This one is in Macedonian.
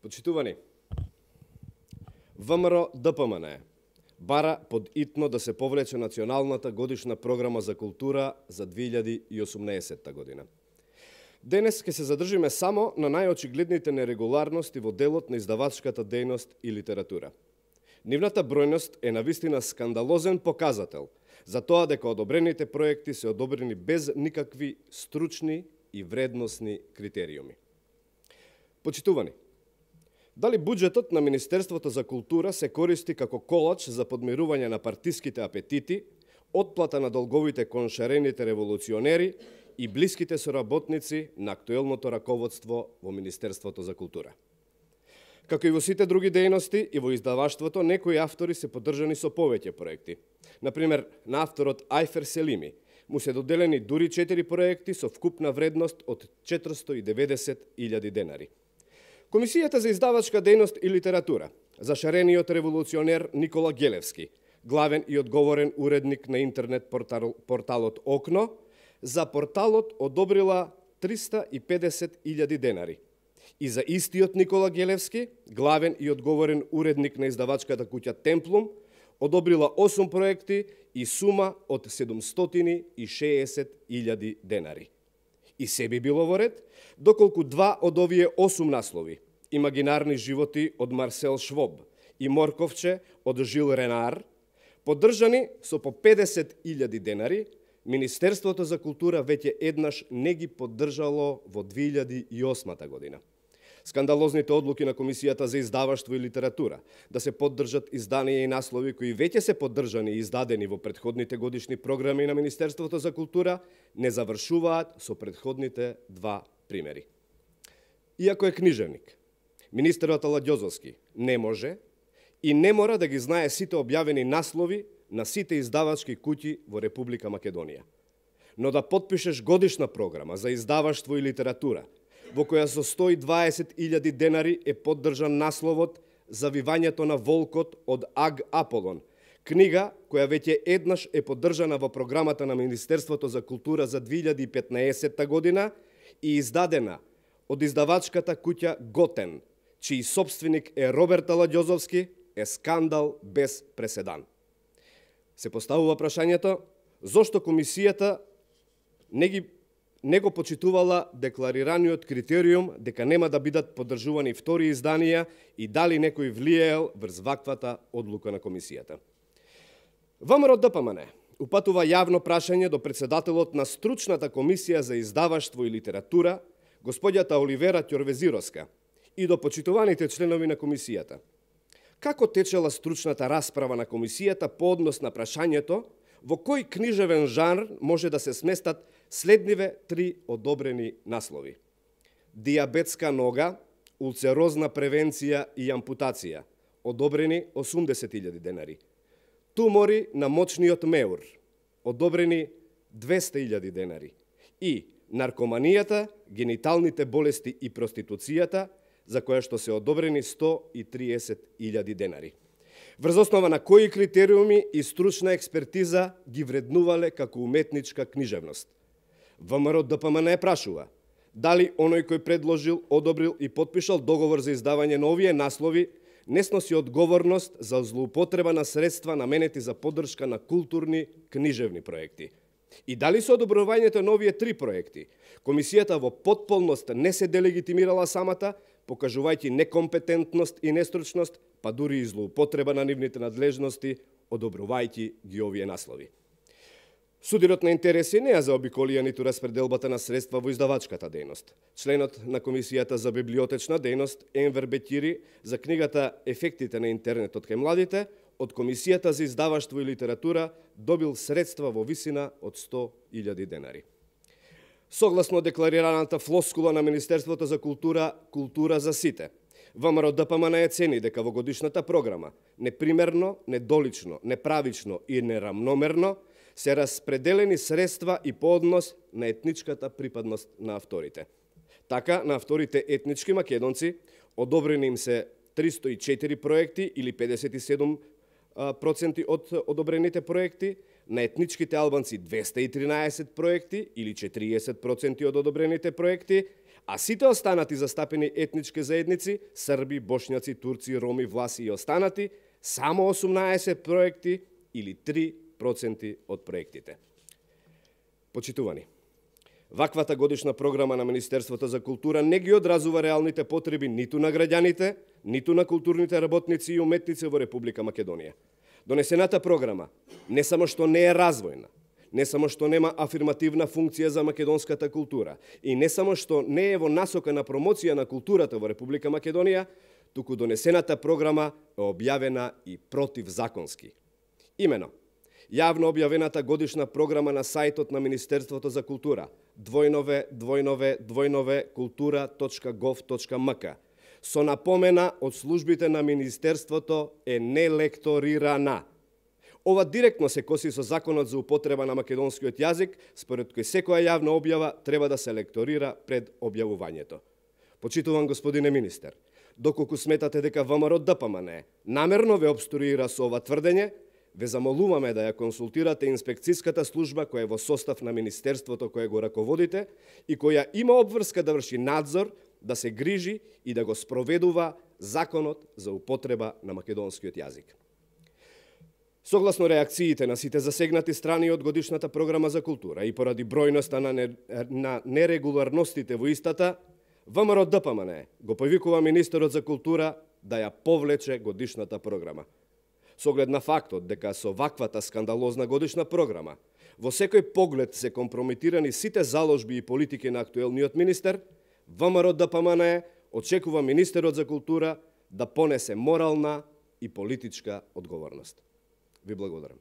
Почитувани, ВМРО ДПМН бара подитно да се повлече националната годишна програма за култура за 2018 година. Денес ќе се задржиме само на најочигледните нерегуларности во делот на издавачката дејност и литература. Нивната бројност е навистина скандалозен показател за тоа дека одобрените проекти се одобрени без никакви стручни и вредносни критериуми. Почитувани, дали буџетот на Министерството за култура се користи како колач за подмирување на партиските апетити, отплата на долговите кон шарените револуционери и блиските соработници на актуелното раководство во Министерството за култура? Како и во сите други дејности и во издаваштвото, некои автори се поддржани со повеќе проекти. Например, на авторот Ајфер Селими му се доделени дури 4 проекти со вкупна вредност од 490.000 денари. Комисијата за издавачка дејност и литература за шарениот револуционер Никола Гелевски, главен и одговорен уредник на интернет порталот Окно, за порталот одобрила 350.000 денари. И за истиот Никола Гелевски, главен и одговорен уредник на издавачката куќа Темплум, одобрила 8 проекти и сума од 760.000 денари. И се би било во ред, доколку два од овие 8 наслови, Имагинарни животи од Марсел Швоб и Морковче од Жил Ренар, поддржани со по 50.000 денари, Министерството за култура веќе еднаш не ги поддржало во 2008 година. Скандалозните одлуки на Комисијата за издаваштво и литература да се поддржат изданија и наслови кои веќе се поддржани и издадени во претходните годишни програми на Министерството за култура не завршуваат со претходните два примери. Иако е книжевник, министерот Аладјозовски не може и не мора да ги знае сите објавени наслови на сите издавачки куќи во Република Македонија. Но да потпишеш годишна програма за издаваштво и литература, во која со 120.000 денари е поддржан насловот Завивањето на волкот од Аг Аполон, книга која веќе еднаш е поддржана во програмата на Министерството за култура за 2015 година и издадена од издавачката куќа Готен, чиј собственик е Роберт Аладјозовски, е скандал без преседан. Се поставува прашањето зошто комисијата не го почитувала декларираниот критериум дека нема да бидат поддржувани втори изданија и дали некој влиеел врз ваквата одлука на комисијата. ВМРО ДПМН упатува јавно прашање до председателот на стручната комисија за издаваштво и литература, господјата Оливера Ќорвезировска, и до почитуваните членови на комисијата. Како течела стручната расправа на комисијата по однос на прашањето во кој книжевен жанр може да се сместат следниве 3 одобрени наслови? Диабетска нога, улцерозна превенција и ампутација, одобрени 80.000 денари. Тумори на мочниот меур, одобрени 200.000 денари. И наркоманијата, гениталните болести и проституцијата, за која што се одобрени 130.000 денари. Врз основа на кои критериуми и стручна експертиза ги вреднувале како уметничка книжевност? ВМРО ДПМН прашува дали оној кој предложил, одобрил и подпишал договор за издавање на овие наслови не сноси одговорност за злоупотреба на средства наменети за поддршка на културни книжевни проекти. И дали со одобрувањето на овие 3 проекти, комисијата во потполност не се делегитимирала самата, покажувајќи некомпетентност и нестручност, па дури и злоупотреба на нивните надлежности, одобрувајќи ги овие наслови. Судирот на интереси не ја заобиколија ниту распределбата на средства во издавачката дејност. Членот на Комисијата за библиотечна дејност Енвер Беќири за книгата Ефектите на интернетот кај младите од Комисијата за издаваштво и литература добил средства во висина од 100.000 денари. Согласно декларираната флоскула на Министерството за култура, култура за сите, ВМРО ДПМН цени дека во годишната програма непримерно, недолично, неправично и нерамномерно се распределени средства и по однос на етничката припадност на авторите. Така, на авторите етнички македонци одобрени им се 304 проекти или 57% од одобрените проекти, на етничките албанци 213 проекти или 40% од одобрените проекти, а сите останати застапени етнички заедници, срби, бошњаци, турци, роми, власи и останати, само 18 проекти или 3% од проектите. Почитувани, ваквата годишна програма на Министерството за култура не ги одразува реалните потреби ниту на граѓаните, ниту на културните работници и уметници во Република Македонија. Донесената програма не само што не е развојна, не само што нема афирмативна функција за македонската култура и не само што не е во насока на промоција на културата во Република Македонија, туку донесената програма е објавена и противзаконски. Имено, јавно објавената годишна програма на сајтот на Министерството за култура www.kultura.gov.mk со напомена од службите на Министерството е нелекторирана. Ова директно се коси со Законот за употреба на македонскиот јазик, според кој секоја јавна објава треба да се лекторира пред објавувањето. Почитуван господине министер, доколку сметате дека ВМРО ДПМН намерно ве обструира со ова тврдење, ве замолуваме да ја консултирате инспекцијската служба која е во состав на Министерството кое го раководите и која има обврска да врши надзор, да се грижи и да го спроведува Законот за употреба на македонскиот јазик. Согласно реакциите на сите засегнати страни од годишната програма за култура и поради бројноста на нерегуларностите во истата, ВМРО ДПМН го повикува министерот за култура да ја повлече годишната програма. Со оглед на фактот дека со ваквата скандалозна годишна програма во секој поглед се компрометирани сите заложби и политики на актуелниот министер, ВМРО ДПМН очекува министерот за култура да понесе морална и политичка одговорност. Ви благодарам.